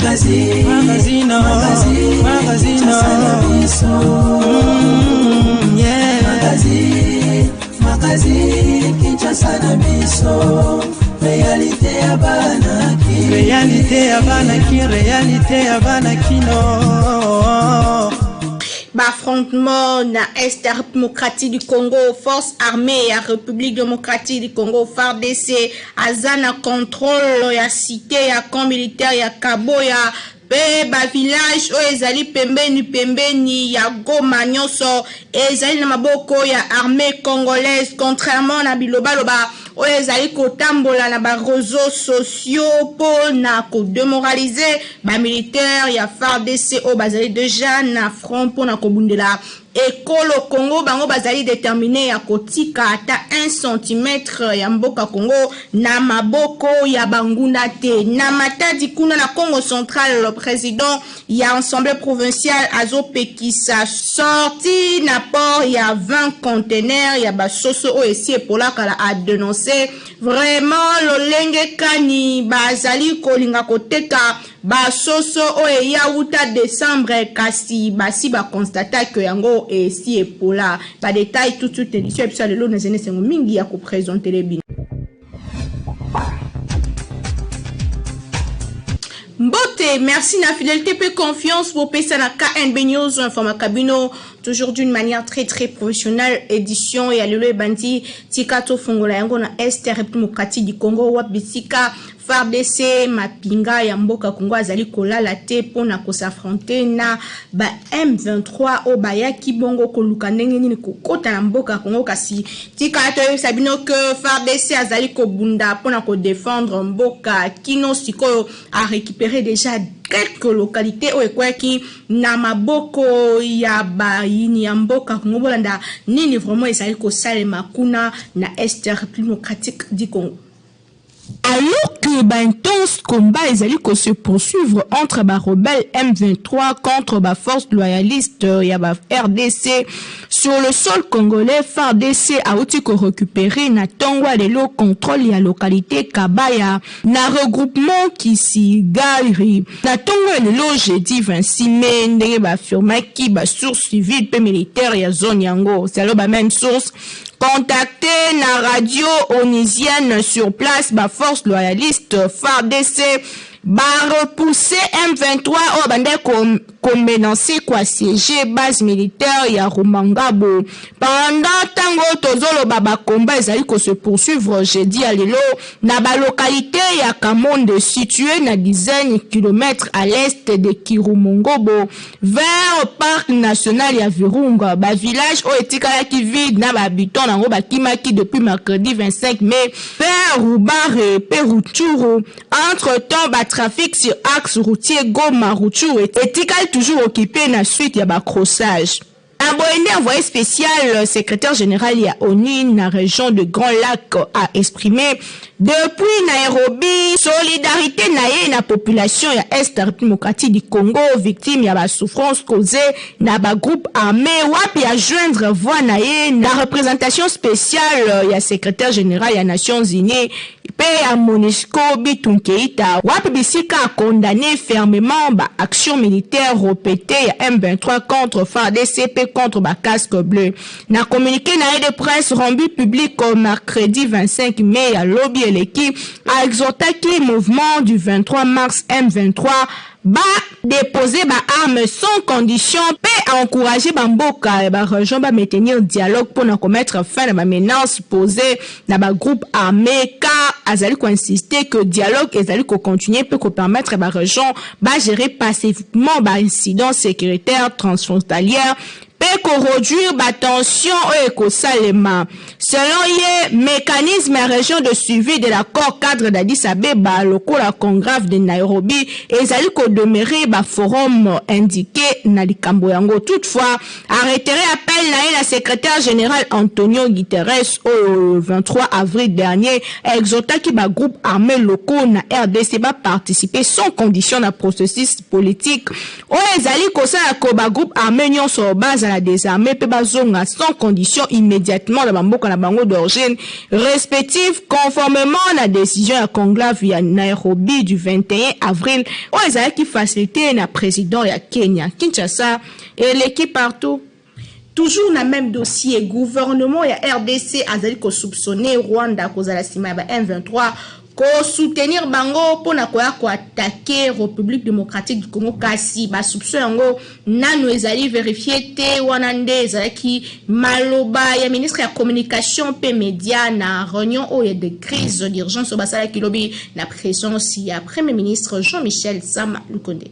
Magazine, magazine, magazine, yeah. Magazine, magazine, Kinshasa na biso. Réalité ya bana ki. Réalité ya bana ki, réalité ya bana kino. Baaffrontement na Est ya Démocratique du Congo. Force armée ya République démocratique du Congo, FARDC, aza na contrôle ya cité ya camp militaire ya Kaboya mpe bavillage oyo ezali pembeni pembeni ya Goma. Nyonso ezali na maboko ya armée congolaise, contrairement na bilobaloba oyo ezali kotambola na baréseaux sociaux mpo na kodémoraliser bamilitaire ya FARDC oyo bazali déjà na front mpo na kobundela ekolo Congo. Bango bazali déterminé ya kotika ata 1 cm ya mboka Congo na maboko ya banguna te. Na Matadi kuna na Congo Central, le président ya assemblée provinciale azopekisa sortie na port ya 20 conteneurs ya basoso oyo esi epolakala. Adénonce vraiment lolenge kani bazali kolinga koteka basoso oyo eya wuta décembre, kasi basi baconstater ke yango esi epola. Badétail tout de suite, édition ya biso ya lelo. Nazali esengo mingi ya koprésenter bino. Mbote, merci na fidélité pe confiance bopesa na KNB News, informaka bino toujours d'une manière très très professionnelle. Édition ya lelo ebandi. Tika tofongola yango na Est République démocratique du Congo, wapi bisika FARDC, mapinga ya mboka Congo, azali kolala te mpona kos'affronter na ba M23 oyo bayaki bongo koluka ndenge nini kokota na mboka ya Congo. Kasi tika toyebisa bino ke FARDC azali kobunda mpona kodéfendre mboka. Kino sikoyo arécupéré déjà quelques localités oyo ekweyaki na maboko ya bayini ya mboka Congo. Bolanda nini vraiment ezali kosalema kuna na Est République démocratique du Congo. Alors que intense combat ezali se poursuivre entre ba rebelles M23 contre ba force loyaliste ya ba RDC sur le sol congolais, FARDC auti ko récupérer na ntongo ya lelo contrôle ya localité Kabaya na regroupement Kisigari na ntongo ya lelo jeudi 26 mai, ndenge baafirmaki basource civile mpe militaire ya zone yango. Selon ba même source contacté na radio onusienne sur place, baforce loyaliste FARDC barepoussé M23 oyo bandaki komenacer koassiéger base militaire ya Rumangabo. Pendant ntango tozoloba, bacombats ezali kose poursuivre jeudi ya lelo na balocalité ya Kamonde, situé na dizaine kilomètre à l'est de Kirumongobo vers parc national ya Virunga. Bavillage oyo etikalaki vide na bahabitants nango bakimaki depuis mercredi 25 mai vers Rubare mpe Rutshuru. Entre temps, batrafic sur axe routier Goma Rutshuru etikali toujours occupé na suite ya baaccrochage. Na boye nde envoyé spécial secrétaire général ya ONU na région de Grand Lac a exprimé depuis Nairobi solidarité na ye na population ya Est République démocratique du Congo, victime ya basouffrance causée na bagroupe armé, wapi ya joindre voix na ye na représentation spéciale ya secrétaire général ya Nations Unies mpe ya MONUSCO, Bintou Keita, wapi bisika acondamné fermement baaction militaire répétée ya M23 contre FARDC mpe contre bacasque bleu. Na communiqué na ye de presse rendu public mercredi 25 mai ya lobi eleki, aexhortaki mouvement du 23 mars, M23, badépose baarmes sans condition mpe aencourage bamboka ya barégion bamaintenir dialogue mpona komettre fin na bamenace posé na bagroupe armé, car azali koinsiste que dialogue ezali kocontinue mpe kopermettre barégion bagérer pacifiquement baincident sécuritaire transfrontalière mpe koréduire batension oyo ekosalema. Selon ye, mécanisme ya région de suivi de l'accord cadre d'Addis Abeba lokola conclave de Nairobi ezali kodemeurer baforum indiqué na likambo yango. Toutefois, aréitérer appel na ye na secrétaire général Antonio Guterres, oyo 23 avril dernier exhortaki bagroupe armé locaux na RDC baparticiper sans condition na processus politique oyo ezali kosala ko bagroupe armé nyonso bazala. bazala desarme mpe bazonga sans condition immédiatement na bamboka na bango d'origine respective, conformément na décision ya conclave ya Nairobi du 21 avril oyo ezalaki facilité na président ya Kenya. Kinshasa eleki partout. Toujours na même dossier, gouvernement ya RDC azali kosoupçonner Rwanda kozala nsima ya ba M23, kosoutenir bango mpona koya koattaquer République démocratique du Congo. Kasi basoupçon yango nanu ezali vérifié te. Wana nde ezalaki maloba ya ministre ya communication mpe média na réunion oyo de crise d'urgence oyo basalaki lobi na présence ya Premier ministre Jean-Michel Sama Lukonde.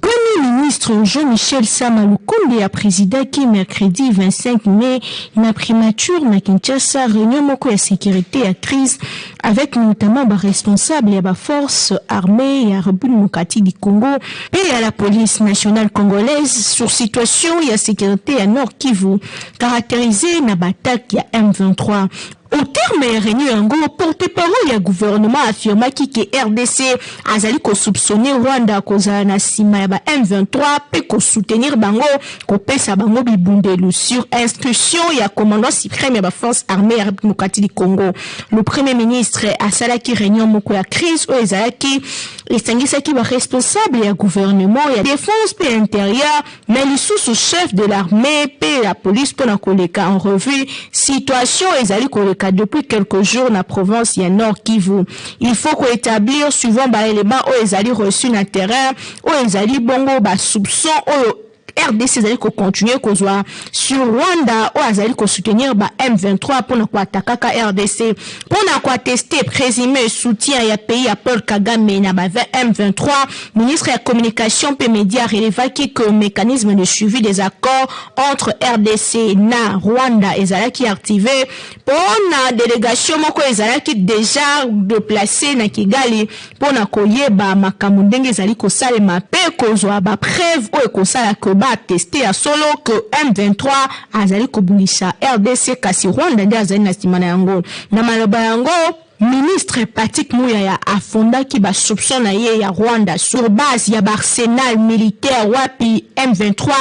Premier ministre Jean-Michel Sama Lukonde a présidaki mercredi 25 mai na primature na Kinshasa réunion moko ya sécurité ya crise avec notamment ba responsable ya ba force armée ya République démocratique du Congo et à la police nationale congolaise sur situation ya sécurité ya Nord Kivu caractérisée na ba attaque ya M23. Au terme ya réunion yango, porte-parole ya gouvernement affirmaki ke RDC azali kosoupçonner Rwanda kozala na nsima ya ba M23 mpe kosoutenir bango, kopesa bango bibundelu sur instruction ya commandant suprême ya baforce armée ya République démocratique du Congo. Le Premier ministre asalaki réunion moko ya crise oyo ezalaki esangisaki baresponsable ya gouvernement, ya défense mpe intérieur, mais lisusu chef de l'armée mpe la police, mpona koleka en revue situation ezali koleka depuis quelques jours na province ya Nord Kivu. Il faut koétablir suivant baélément oyo ezali reçu na terrain, oyo ezali bongo basoupçon oyo RDC ezali kocontinuer kozwa sur Rwanda oyo azali kosoutenir ba M23 mpona koattaquaka RDC. Mpona koattester présumé soutien ya pays ya Paul Kagame na ba M23, ministre ya communication mpe média relevaki que mécanisme de suivi des accords entre RDC na Rwanda ezalaki activé mpona délégation moko ezalaki déjà déplacé na Kigali mpona koyeba makambo ndenge ezali kosalema mpe kozwa bapreuve oyo ekosala ke baattester ya solo ke M23 azali kobundisa RDC, kasi Rwanda nde azali na nsima na yango. Na maloba yango, ministre Patrick Muyaya afondaki basoupçon na ye ya Rwanda sur base ya baarsenal militaire wapi M23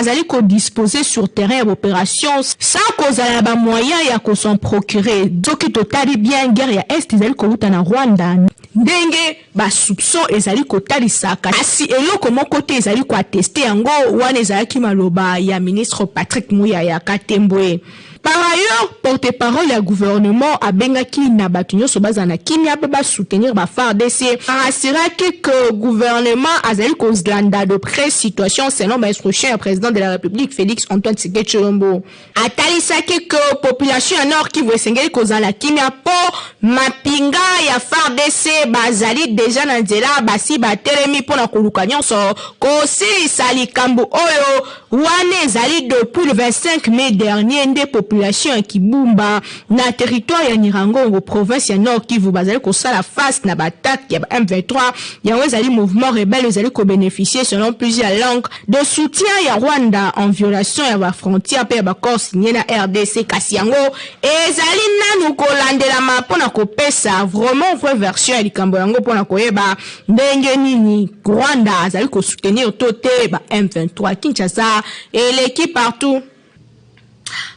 azali kodispose sur terrain ya baopération sans kozala na bamoyen ya kosan procurer. Soki totali bien, guerre ya Est ezali kowuta na Rwanda ndenge basoupçon ezali kotalisaka, kasi eloko moko te ezali koattester yango. Wana ezalaki maloba ya ministre Patrick Muyaya Katembwe. Par ailleurs, porte-parole ya gouvernement abengaki na bato nyonso bazala na kimia mpe basoutenir ba FARDC. Arassuraki que gouvernement azali kozlanda de près situation selon bainstruction ya président de la République Félix Antoine Tshisekedi Tshilombo. Atalisaki ke population ya Nord Kivu esengeli kozala na kimia mpo mapinga ya FARDC bazali deja na nzela, basi batelemi mpona koluka nyonso kosilisa likambo oyo. Wana ezali depuis le 25 mai dernier nde population ya Kibumba na territoire ya Nyiragongo, province ya Nord Kivu, bazali kosala face na baattaque ya ba M23. Yango ezali mouvement rebelle ezali kobénéficier selon plusieurs langues de soutien ya Rwanda en violation ya bafrontière mpe ya baaccord signé na RDC. Kasi yango ezali nanu kolandelama mpona kopesa vraiment vraie version ya likambo yango, mpona koyeba ndenge nini Rwanda azali kosoutenir to te ba M23. Kinshasa eleki partout.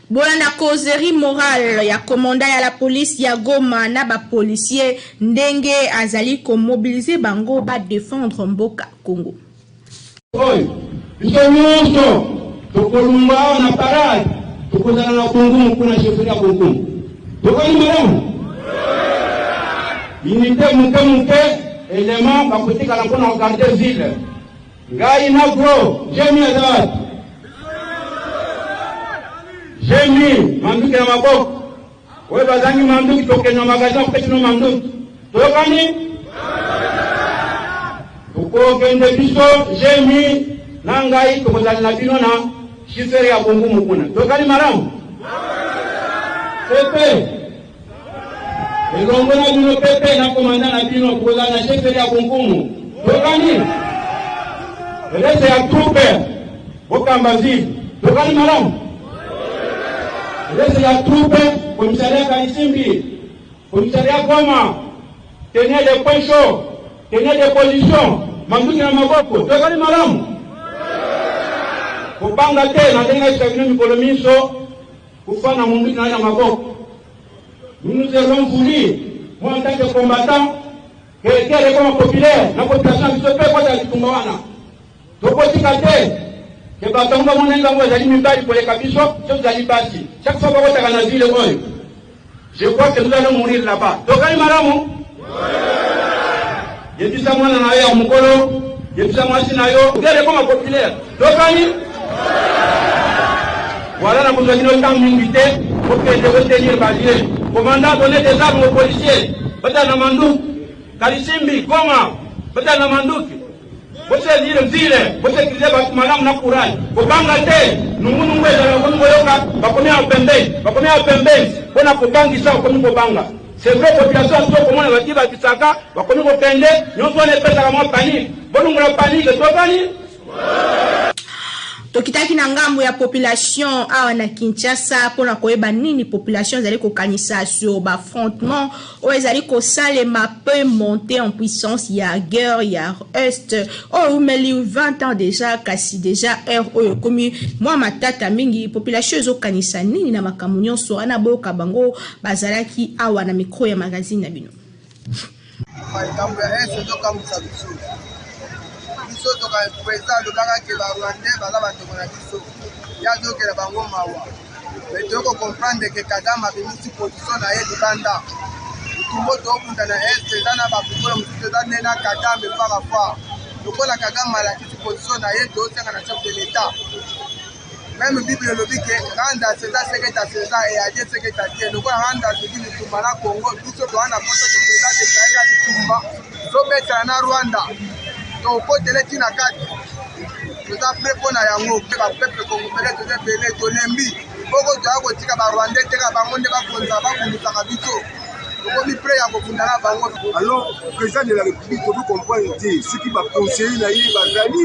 Bolanda causerie morale ya commandant ya la police ya Goma na bapolicier, ndenge azali komobiliser bango badéfendre mboka Congo. Oyo biso nyonso tokolumba awa na parade, tokozala na Bongumu kuna, chefferie ya Bongumu. Tokoli malamu, unité moke moke, élément bakotikala mpona kogarder ville. Ngai na gro jemi aza wapi? Jemi manduki na maboko. Oyo bazangi manduki, tokende na magasin kopesi no manduki. Toyokani, tokokende biso jemi na ngai, tokozala na bino na chefferie ya Bongumu kuna. Toyokani malamu, pepe elongo na bino, pepe na commandant na bino, tokozala na chefferie ya Bongumu. Toyokani, reste ya troupe bokamba ville. Toyokani malamu, reste ya troupe, commissariat Karisimbi, commissariat Goma, tenez des points chauds, tenez des positions, manduki na maboko. Toyokani malamu. Kobanga te na ndenge nayebisa bino mikolo minso, kufa na munduki na ye na maboko. Nous nous avons voulu, moi en tant que combattant, que guerre ekoma populaire na population na biso mpe ekota bitumba wana. Tokotika te ke bato yango bamona nzambe ezali mibali koleka biso, biso tozali basi. Chaque fois bakotaka na ville oyo, je crois que nous allons mourir là-bas. Tokani malamu? Yebisa mwana na yo ya mokolo, yebisa mwasi na yo, guerre ekoma populaire. Tokani? Voilà, nakozwa bino ntango mingi te, bokende botenir ba lieu. Commandant, donnez des armes aux policiers. Batala na manduki. Karisimbi, Goma, batala na manduki. Boselire nzile, bosekirize bato malamu na courage. Kobanga te, nungunungu ezala okomi koyoka, bakomi awa pembeni, bakomi awa pembeni, mpo na kobangisa okomi kobanga. C'est vrai, population ya biso komona bati bakisaka, bakomi kokende, nyonso wana epesaka mwa panique. Bolongola panique, tokani? Tokitaki na ngambo ya population awa na Kinshasa mpona koyeba nini population ezali kokanisa sur baaffrontement oyo ezali kosalema pe montée en puissance ya guerre ya Est oyo eumeli 20 ans déjà, kasi déjà heure oyo ekomi mwa matata mingi. Population ezokanisa nini na makambo nyonso wana? Boyoka bango bazalaki awa na micro ya magazine na bino. Makambo ya Est ezokamwisa biso. Biso toka président alobaka ke barwandais baza bandeko na biso, ye azokela bango mawa. Me toyoko comprendre ke Kagame abimisi position na ye libanda. Bitumba tobunda na Est eza na babikolo mosusu, eza nde na Kagame farafa. Lokola Kagame alakisi position na ye, tosenga na chef de l'État. Même Bible elobi ke rendre à César ce qui est à César et à Dieu ce qui est à Dieu. Lokola rendre azwi bitumba na Congo, biso toza na posa ke président déclaré bitumba tobetana na Rwanda, tokotele ntina kati, toza prêt mpo na yango. Mpe bapeuple congolais toza ebele, tolembi boko toya kotika barwandais teka bango nde bakonza babundisaka biso, tokomi prêt ya kobunda na bango. Alors président de la République, tokoki comprendre te soki baconseiller na ye bazali,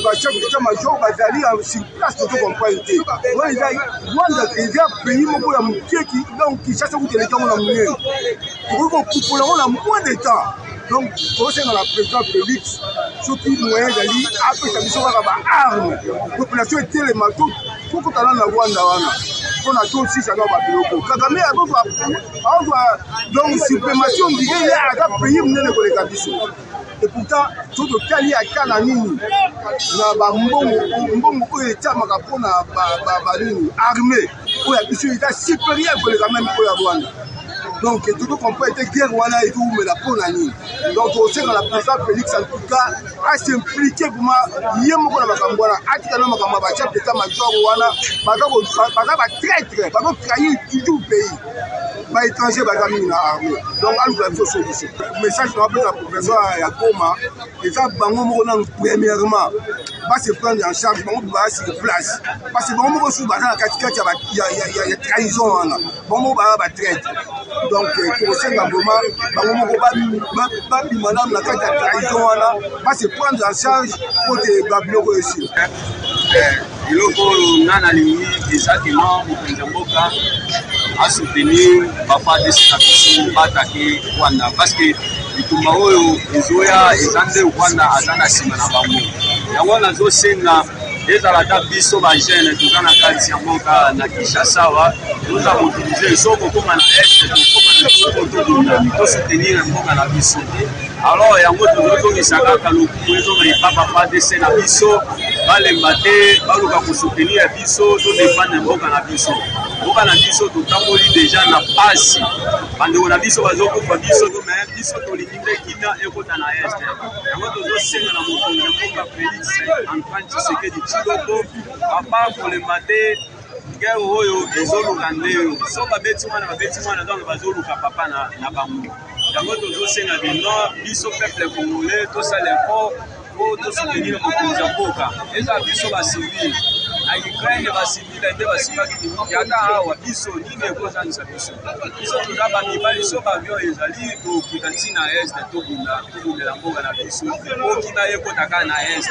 bachef d'état major bazali sur place, tozo comprendre te. Wana eza Rwanda, eza pays moko ya moke, donc Kinshasa kutu eleki yango na monene, tokoki kokupola yango na moins de temps. Donc tosenga na président Félix, soki moyen ezali, apesa biso kaka baarme, population etelema, tokotana na Rwanda wana mpona tosisa na babiloko. Kagame azozwa donc suprématie, on dirait ye aza pays monene koleka biso. Et pourtant so totali ata na nini na bambongo, mbongo oyo etiamaka mpona banini armée oyo ya biso eza supérieur koleka même oyo ya Rwanda. Donc tozo comprendre te guerre wana ezowumela mpo na nini. Donc tokosenga na président Félix, en tout cas, as'implique vraiment ye moko na makambo wana, atika na makambo ya bachef d'état major wana, baza batraître, bazotrahir toujours pays. Baétranger baza mingi na armée, donc aluka biso solution. Message na bapesa population ya Goma eza bango moko nanu premièrement base prendre en charge, bango baa sur place, parce que bango moko susu baza na katikati ya trahison wana, bango moko baza batraître. Donc tokosenga vraiment bango moko babima nanu na kati ya trahison wana, base prendre en charge po te babiloko esila. Eloko oyo nga nalingi eza keno mokonzi ya mboka asoutenir baFARDC na biso baattaquer Rwanda, parce que bitumba oyo ezoya eza nde Rwanda aza na nsima na bango. Yango nazosenga ezala ata biso bajeune toza na kati ya mboka na Kinshasa awa, toza mobilisés. So kokóma na Est, tokóma na biso po tobunda, tosoutenir mboka na biso. Alors yango tozozongisa kaka lokumu ezonga epa baFARDC na biso, balemba te, baluka kosoutenir biso, todéfendre mboka na biso. Mboka na biso totamboli déjà na pasi, bandeko na biso bazokufa, biso me biso tolingi nde kimia ekota na Est. Yango tozosenga na mokonzi ya mboka Félix Antoine Tshisekedi Tshilombo, papa, kolemba te. Guerre oyo ezoluka nde yo so babeti mwana, babeti mwana, donc bazoluka papa na bango. Yango tozosenga bino, biso peuple congolais, tosala effort po tosoutenir mokonzi ya mboka. Eza biso bacivile na Ukraine, bacivile nde basimbaki minduki. Ata awa biso nini ekozangisa biso? Biso toza bamibali, so baavion ezali, tokita ntina Est, tobunda, tobundela mboka na biso okima ekota kaka na Est.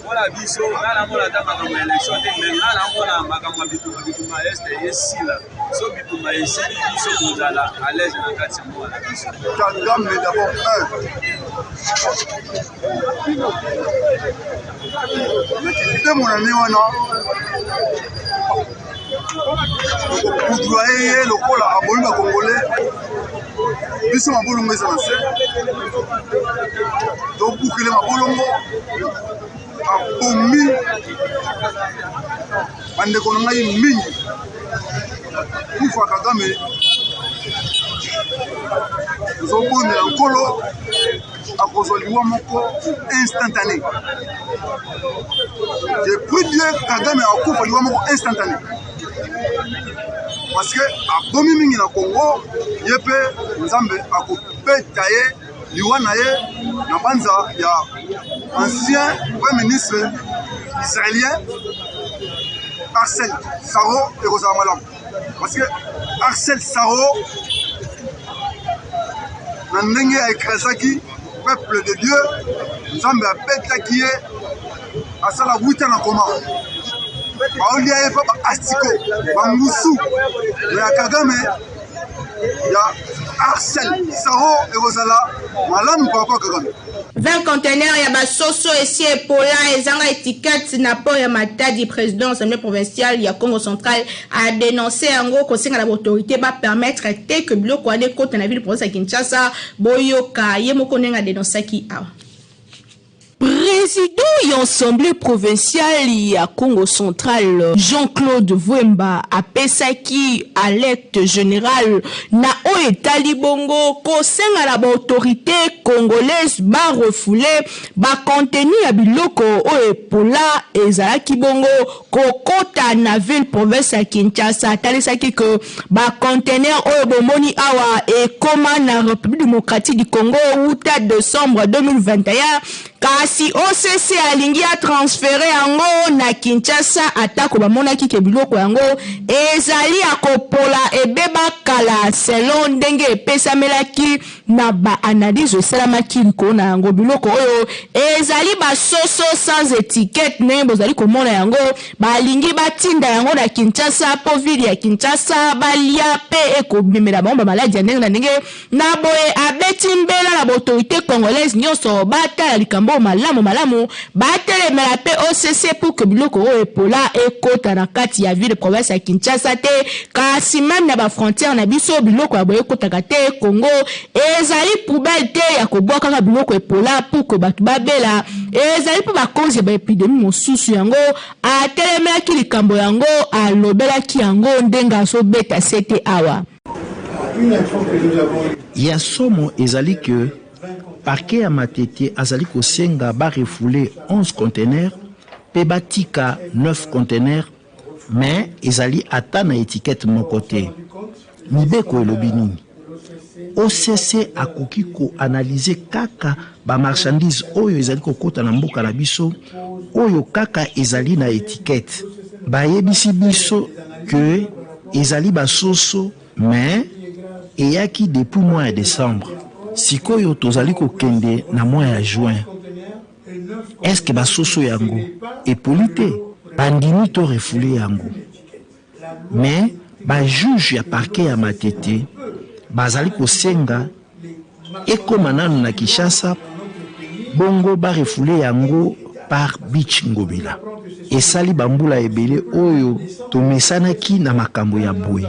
Mpona biso, nga namona ata makambo ya élection te, me nga namona makambo ya bitumba, bitumba Est esila. So bitumba esili, biso tozala à l'aise na kati ya mboka na biso. Kagame d'abord un nde monani wana tokopudroye ye lokola abomi bakongole biso mabolongo eza na se tobukele mabolongo abomi bandeko na ngai mingi. Kufa Kagame, tozobondela Nkolo akozwa liwa moko instantané. Je prie Dieu, Kagame akufa liwa moko instantané parce que abomi mingi na Congo. Ye mpe Nzambe akobeta ye liwa na ye na banza ya ancien premier ministre israélien Arcel Saro. Ekozala malamu parce que Arcel Saro, na ndenge aekrasaki peuple de Dieu, Nzambe abetaki ye, asala wita na koma, baolia ye mpa baastiko bangusu ya Kagame. Ya Arcel Saro ekozala malamu par rapport Kagame. 20 conteneurs ya basoso esi epola, ezanga étiquette na port ya Matadi. Président Assemblée provinciale ya Congo Central adénoncé yango, kosenga na baautorité bapermettre te ke biloko wana ekota na ville province ya Kinshasa. Boyoka ye moko ndenge adénonçaki awa. Président ya Assemblée provinciale ya Congo Central, Jean-Claude Vwemba, apesaki alerte générale na oyo etali bongo kosenga na baautorité congolaise barefouler bacontenu ya biloko oyo epola ezalaki bongo kokota na ville province ya Kinshasa. Atalisaki ke baconteneur oyo bomoni awa ekóma na République démocratique du Congo wuta décembre 2021, kasi OCC alingi atransférer yango na Kinshasa, atako bamonaki ke biloko yango ezali ya kopola, ebeba kala, selon ndenge epesamelaki na baanalyse esalamaki likolo na yango. Biloko oyo ezali basoso sans étiquette, ndenge bozali komona yango, balingi batinda yango na Kinshasa mpo ville ya Kinshasa balia mpe ekomemela bango bamaladi ya ndenge na ndenge. Na boye abeti mbela na baautorité congolaise nyonso batala likambo oyo malamu malamu, batelemela mpe OCC pour ke biloko oyo epola ekota na kati ya ville province ya Kinshasa te. Kasi même na bafrontière na biso, biloko ya boye ekotaka te. Congo ezali poubelle te ya kobwakaka biloko epola pour ke bato babela, ezali mpo bakonzi ya baépidémie mosusu. Yango atelemelaki likambo yango, alobelaki yango ndenge azobeta sete awa. Ya somo ezali ke parquet ya Matete azali kosenga barefouler 11 conteneur mpe batika 9 conteneur, mais ezali ata na étiquette moko te. Mibeko elobi nini? OCC akoki koanalyser kaka bamarchandise oyo ezali kokɔta na mboka na biso oyo kaka ezali na étiquette. Bayebisi biso ke ezali basoso, mais eyaki depuis mois ya décembre. Sikoyo tozali kokende na mois ya juin. Eske basoso yango epoli te? Bandimi to refouler yango, mais bajuge ya parquet ya Matete bazali kosenga ekóma nanu na Kinshasa, bongo barefouler yango par Beach Ngobila. Esali bambula ebele oyo tomesanaki na makambo ya boye.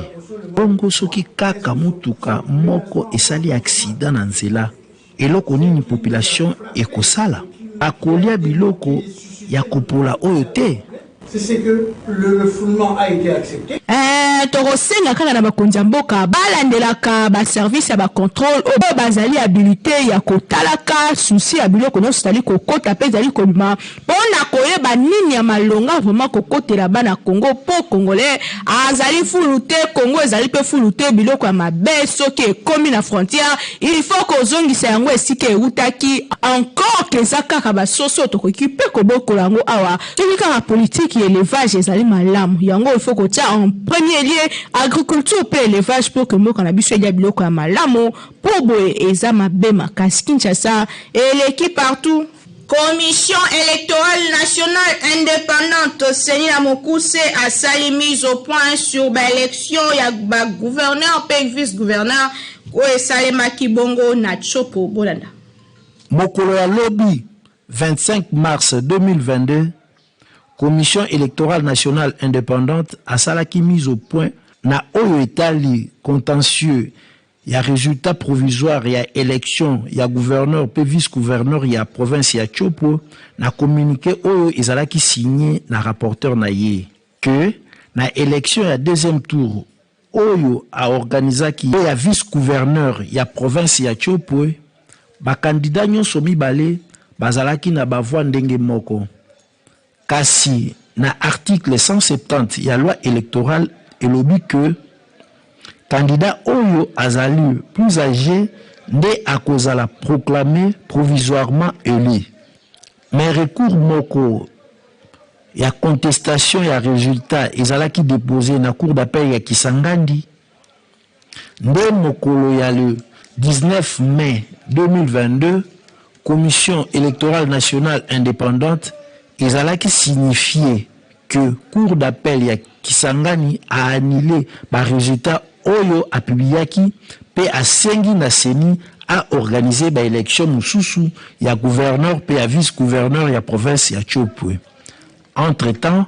Bongo soki kaka motuka moko esali accident na nzela, eloko nini population ekosala? Akolia biloko ya kopola oyo te? C'est que le refoulement a été accepté. Tokosenga kaka na bakonzi ya mboka balandelaka baservice ya bacontrôle oyo bazali habilité ya kotalaka susi ya biloko nyonso ezali kokota mpe ezali kobima, mpo na koyeba nini ya malonga vraiment kokotela bana Congo, mpo Congolais azali fulu te, Congo ezali mpe fulu te. Biloko ya mabe soki ekomi na frontière, il faut kozongisa yango esika eutaki. Encore ke eza kaka basoso, tokoki mpe kobokola yango awa soki kaka politique ya élevage ezali malamu. Yango il faut kotia en premier lieu agriculture mpe élevage pour ke mboka na biso elia biloko ya malamu, mpo boye eza mabe makasi. Kinshasa eleki partout. Commission électorale nationale indépendante CENI na mokuse asali mise au point sur ba élection ya ba gouverneur mpe vice-gouverneur oyo esalemaki bongo na Tshopo. Bolanda. Mokolo ya lobi 25 mars 2022, Commission electorale nationale independante asalaki mise au point na oyo etali contentieux ya resultat provisoire ya election ya gouverneur mpe vice-gouverneur ya province ya Tshopo na communique oyo ezalaki signe na rapporteur na ye que na election ya deuxième tour oyo a organisaki mpe ya vice-gouverneur ya province ya Tshopo, ba candidats nyonso mibale bazalaki na ba voix ndenge moko. Kasi na article 170 ya loi electorale elobi que candidat oyo azali plus age nde akozala proclame provisoirement elu. Mais recours moko ya contestation ya resultat ezalaki depose na cour d'appel ya Kisangandi nde mokolo ya le 19 mai 2022, Commission electorale nationale independante ezalaki signifier que cour d'appel ya Kisangani a annuler ba resultats oyo a publiaki mpe asengi na ceni a organiser ba elections mosusu ya gouverneur mpe ya vice-gouverneur ya province ya Tshopo. Entre-temps,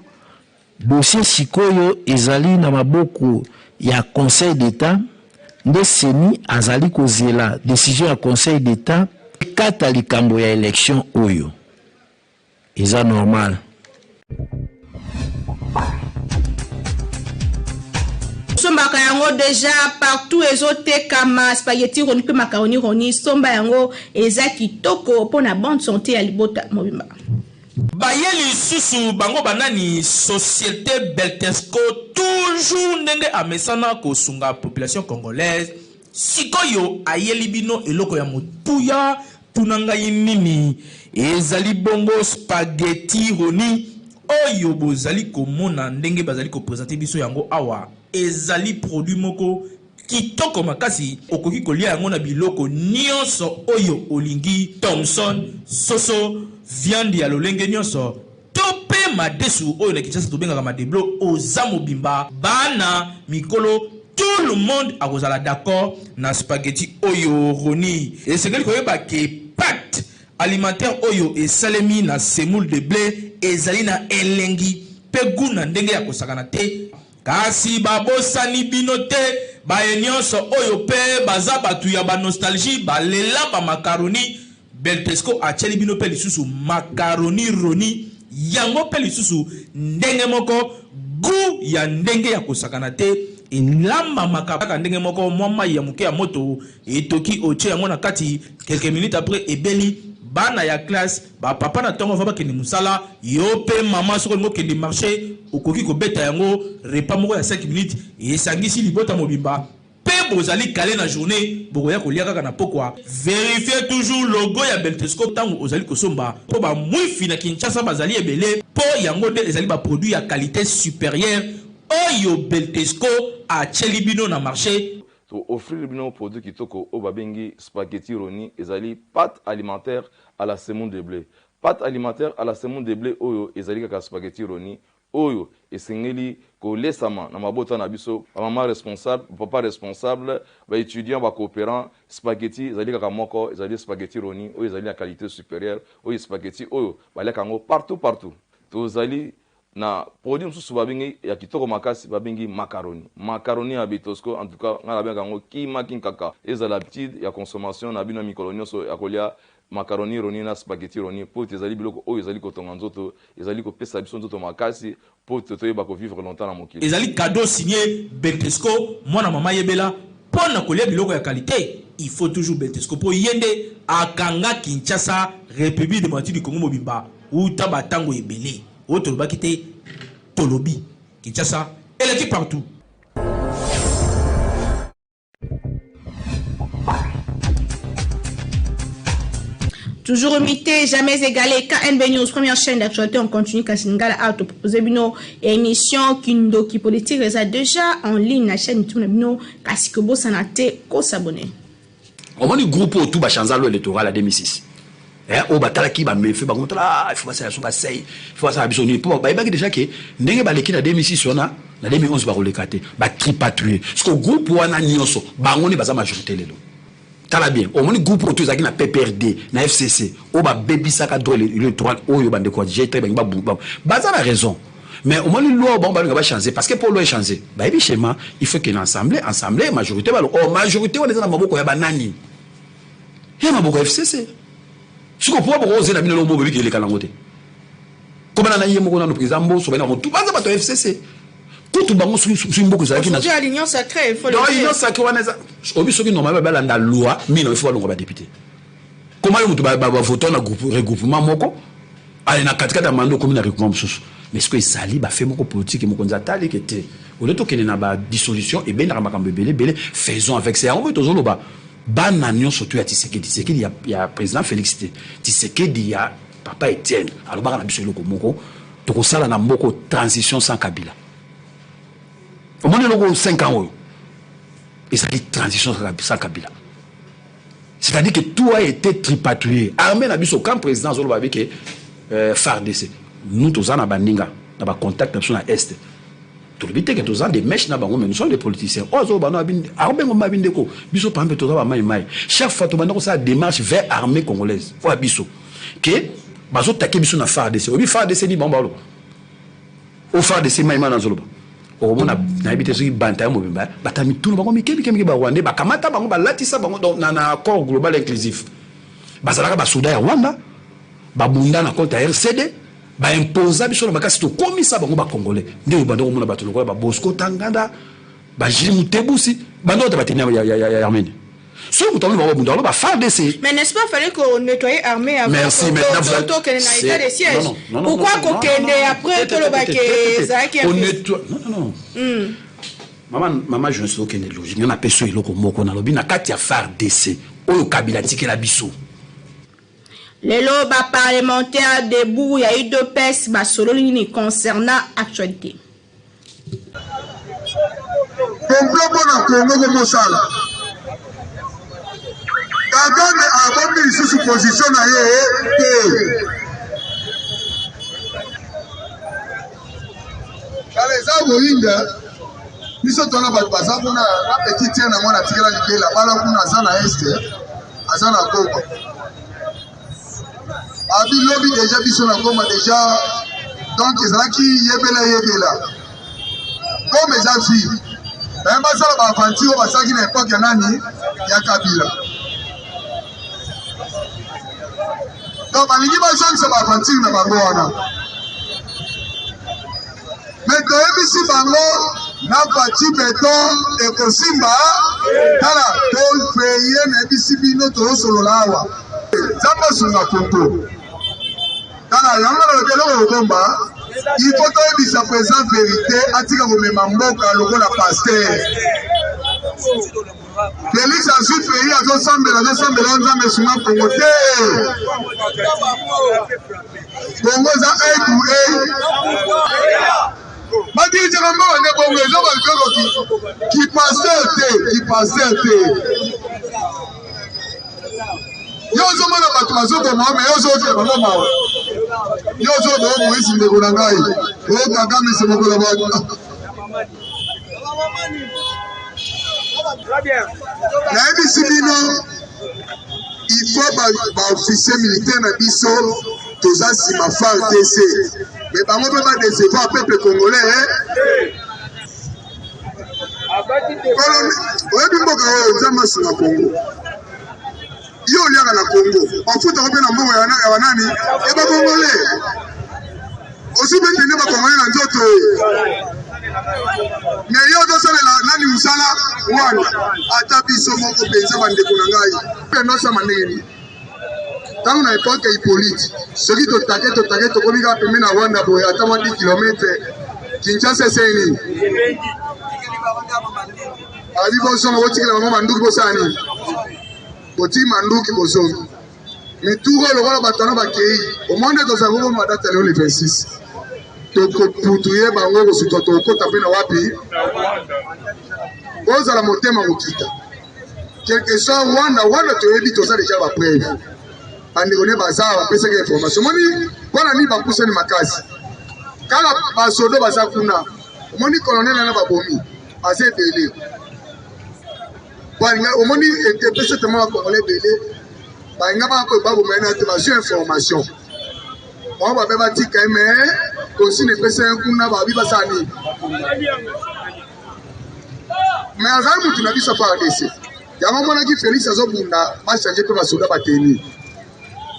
dossier sikoyo ezali na maboko ya Conseil d'Etat nde ceni azali kozela decision ya Conseil d'Etat ekata likambo ya election oyo. Eza normal. Sombaka yango deja partout ezotekama spaghetti roni mpe macaroni roni, somba yango eza kitoko mpo na bonne santé ya libota mobimba. Baye lisusu bango banani societe Beltesco toujours ndenge amesana kosunga population congolaise sikoyo ayeli bino eloko ya motuya tuna ngai nini ezali bongo spaghetti roni oyo bozali komona ndenge bazali ko presenter biso yango awa ezali produit moko Kitoko makasi okoki kolia yango na biloko nionso oyo olingi thomson, soso, viande ya lolenge nionso to pe madesu oyo na Kinshasa tobengaka madeblo oza mobimba bana, mikolo tout le monde akozala d'accord na spaghetti oyo Rony esengeli koyeba ke pate alimentaire oyo esalemi na semoule de ble ezali na elengi pe gout na ndenge ya kosakana te. Kasi babosani bino te baye nionso oyo pe baza batu ya ba nostalgie balela ba macaroni Beltesco atieli bino pe lisusu macaroni roni yango pe lisusu ndenge moko gout ya ndenge ya kosakana te elambamaka kaka ndenge moko mwa mayi ya moke ya moto etoki otie yango na kati quelques minutes après ebeli bana ya classe Ba papa na tongo avant bakende musala, yo pe maman soki olingi okende marche okoki kobeta yango repas moko ya 5 minutes esangisi libota mobimba pe bozali cale na journee bokoya kolia kaka na pokwa. Verifier toujours logo ya Beltesco tango ozali kosomba po ba mwifi na Kinshasa bazali ebele po yango nde ezali ba produits ya qualite superieure oyo Beltesco atieli bino na marche. To offrir bino produit kitoko oyo babengi spaghetti roni, ezali pate alimentaire à la semoule de ble. Pate alimentaire à la semoule de ble oyo ezali kaka spaghetti roni oyo esengeli kolesama na mabota na biso, ba mama responsable, ba papa responsable, ba etudiants, ba cooperants, spaghetti ezali kaka moko, ezali spaghetti roni oyo ezali na qualite superieure, oyo spaghetti oyo baliaka yango partout partout. Tozali Na produit mosusu babengi ya kitoko makasi babengi macaroni. Macaroni ya Betosco en tout cas ngai nabengaka yango kima kinkaka. Ezala habitude ya consommation na bino ya mikolo nionso ya kolia macaroni roni na spaghetti roni mpo ete ezali biloko oyo ezali kotonga nzoto, ezali kopesa biso nzoto makasi mpo ete toyeba ko vivre longtemps na mokili. Ezali cadeau signe Beltesco mwana mama yebela po na kolia biloko ya qualite il faut toujours Beltesco po ye nde akanga Kinshasa Republique democratique du Congo mobimba wuta ba tango ebele. Oyo tolobaki te tolobi. Kinshasa eleki partout. Toujours imité, jamais égalé. KNB News, première chaîne d'actualité en continu. Kasingala a proposé bino émission Kindoki Politique. Eza déjà en ligne la chaîne YouTube na bino. Kasi ko s'abonner. Omoni groupe oyo tout ba chanza loi électorale ya 2006. Eh, oyo batalaki bamefe bango tala ah, il faut basala biso basei il faut basala biso nini mpo bayebaki déjà ke ndenge baleki na 2006 wana na 2011 bakoleka te batripatouille siko groupe wana nyonso bango nde baza majorité lelo. Tala bien, omoni groupe oyo to ezalaki na PPRD na FCC oyo babebisaka droit électoral oyo bandeko ya G3 balingi babu baza na raison. Mais omoni loi oyo bango balinga ba changer parce que pour loi changer bayebi schéma, il faut que na assemblée assemblée majorité balo oh majorité wana eza na maboko ya banani ya maboko ya FCC. Siko po boko ozela bino lobo boyebi eleka nango te. Komana na ye moko nano président Mboso bana ko tout baza bato ya FCC. Kutu bango soki mboka ezalaki na Surtout à l'union sacrée, il faut le Non, dire. union sacrée wana eza obi soki normalement balanda loi mino il faut balonga ba député. Comment yo mutu ba ba voter na groupe regroupement moko ale na katikati ya mandat okomi na regroupement mosusu. Mais ce que ezali ba fait moko politique mokonzi atali ke te. Au lieu tokende na ba dissolution ebendaka makambo ebele ebele, faisons avec ça. Yango tozoloba bana nyonso to ya Tshisekedi, Tshisekedi ya président Félix te, Tshisekedi ya papa Etienne alobaka na biso eloko moko tokosala na mboko transition sans Kabila. Omoni eloko 5 ans oyo ezali transition sans Kabila. C'est-à-dire que tout a été tripatouillé. Armée na biso quand président azoloba bi ke FARDC, nous toza na baninga na ba contact na biso na est. Tolobi te ke toza des mèches na bango, mais nous sommes des politiciens. Oyo azoloba na bino, armée ngomba bindeko, biso par exemple toza ba mai mai. Chaque fois tobanda kosala démarche vers armée congolaise. Oyo biso ke bazo taquer biso na FARDC. Obi FARDC ni bango balo. O FARDC mai mai nazoloba. Okomona nayebi te soki banta ya mobimba, bata mituna bango mike mike mike ba Rwandais, bakamata bango, balatisa bango donc na accord global inclusif. Bazalaka ba soda ya Rwanda, babunda na compte ya RCD, ba imposa biso na makasi tokomisa bango ba Congolais. Nde oyo banda komona bato lokola ba Bosco Ntaganda, ba Jules Mutebusi, banda oyo bateni ya Armenie. Soki moto amoni bango babunda, aloba FARDC. Mais n'est-ce pas fallait qu'on nettoyer armée avant Merci, qu'on maintenant, vous allez to kende na C'est état de siège. Non, non, non, Pourquoi non, qu'on non, kende non, non, après non, to loba non, ke non, non, ezalaki on un peu nettoie. Non, non, non. Maman, maman, je ne sais aucune logique. Nga na peso eloko moko na lobi na kati ya FARDC oyo Kabila tikela biso. Lelo ba parlementaire debout ya UDPS ba sololi nini concernant actualité. Complot mpo na Congo komosala. Kagame abombi lisusu position na ye te. Kala eza boyinda biso tona bato baza kuna na petit tien na mwana atikela libela bala kuna aza na este aza na Goma. Abi lobi deja biso na Goma deja donc ezalaki yebela yebela. Goma eza ville. Baye basala ba aventure oyo basalaki na époque ya nani ya Kabila. Donc balingi bazongisa ba aventure na bango wana. Mais toyebisi bango na Fatshi Beton ekosimba. Tala topeye nayebisi bino tozosolola awa. Nzambe asunga Congo. Tala yango nalobi eloko kobomba. Il faut toyebisa président vérité atika komema mboka lokola pasteur. Félix azwi pays azosambela azosambela Nzambe esunga Congo te. Congo eza œil pour œil. Badirijaka mboka nde bongo eza balukako ki pasteur te, ki pasteur te. Yo ozomona bato bazoboma me yo ozokela bango mawa. Yo ozoboma Moïse ndeko na ngai. O Kagame se mokolo bato. Nayebisi bino il faut ba officier militaire na biso toza nsima FARDC mais bango mpe ba décevoir peuple congolais eh? Oyebi mboka oyo Nzambe asunga Congo. Yo oliaka na Congo, bafutaka mpe na mbongo ya banani ya bakongole. Ozwi mpe kende bakongole na nzoto me yo ozosalela nani mosala wana? Ata biso moko mpenza bandeko na ngai mpe nosama ndenge nini? Ntango na epoke ya Hippolyte, soki totake totake tokomi kaka pembeni na Rwanda boye ata mwa 10 km, Kinshasa esali nini? Abi bozonga botikela bango manduki bosala nini? Botiki manduki bozongi. Mituro lokola bato wana bakei, omoni nde tozala koboma date ya lelo le 26. Tokoputuye bango kosutwa tokokota mpe na wapi? Bozala motema kokita. Quelque soit Rwanda, Rwanda toyebi toza deja ba preuve. Bandeko ne baza bapesaki information. Omoni mpona nini bapusani makasi? Kaka basodo baza kuna. Omoni colonel wana babomi baza ebele. Balinga omoni epesi ete mwa congolais ebele balinga baboma ye na te bazwi information. Bango babe batika ye mais consigne epesa ye kuna babi basala nini? Mais azali mutu na biso FARDC. Yango omonaki Felix azobunda bachange mpe basoda bateni.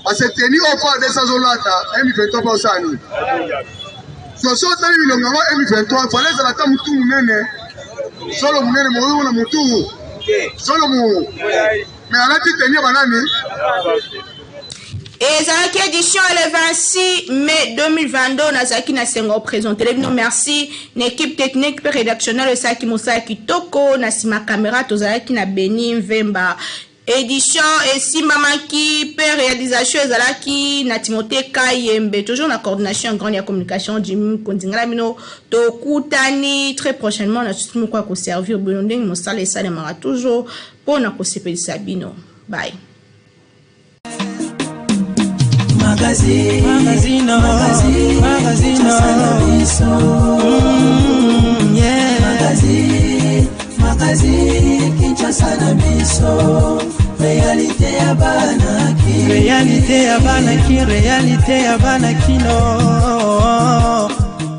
Parce que teni oyo FARDC azolata M23 mpe osala nini? Soso otali bilongi yango M23 fale ezala ata motu monene solo monene moyo na motu solo mu mais alati teni ya banani. Ezalaki édition le 26 mai 2022. Nazalaki na sengo oprésentele bino. Merci na équipe technique mpe rédactionnelle esalaki mosala kitoko. Na nsima caméra tozalaki na Beni Mvemba. Édition esimbamaki mpe réalisation ezalaki na Timothée Kayembe, toujours na coordination grande ya communication Jimmy Kondingala. Bino tokutani très prochainement na susi moko ya koservir bino ndenge mosala esalemaka toujours mpona kosepelisa bino. Bye. Magazine, magazine, magazine, magazine, yeah. Magazine, magazine, Kinshasa na biso, réalité ya bana ki, réalité ya bana ki, réalité ya bana kino.